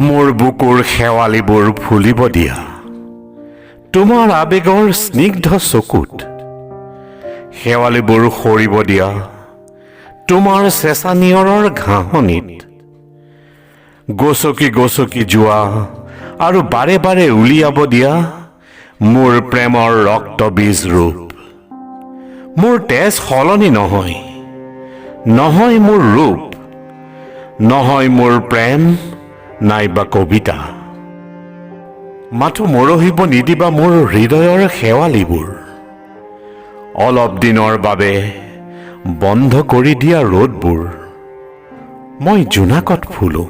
মোৰ বুকুৰ শেৱালিবোৰ ফুলিব দিয়া তোমাৰ আৱেগৰ স্নিগ্ধ চকুত, শেৱালিবোৰ সৰিব দিয়া তোমাৰ চেঁচা নিয়ৰৰ ঘাঁহনিত। গচকি গচকি যোৱা আৰু বাৰে বাৰে উলিয়াব দিয়া মোৰ প্ৰেমৰ ৰক্তবীজ ৰূপ। মোৰ তেজ সলনি নহয়, নহয় মোৰ ৰূপ, নহয় মোৰ প্ৰেম নাইবা কবিতা। মাথো মৰহিব নিদিবা মোৰ হৃদয়ৰ শেৱালিবোৰ। অলপ দিনৰ বাবে বন্ধ কৰি দিয়া ৰ'দবোৰ, মই জোনাকত ফুলো।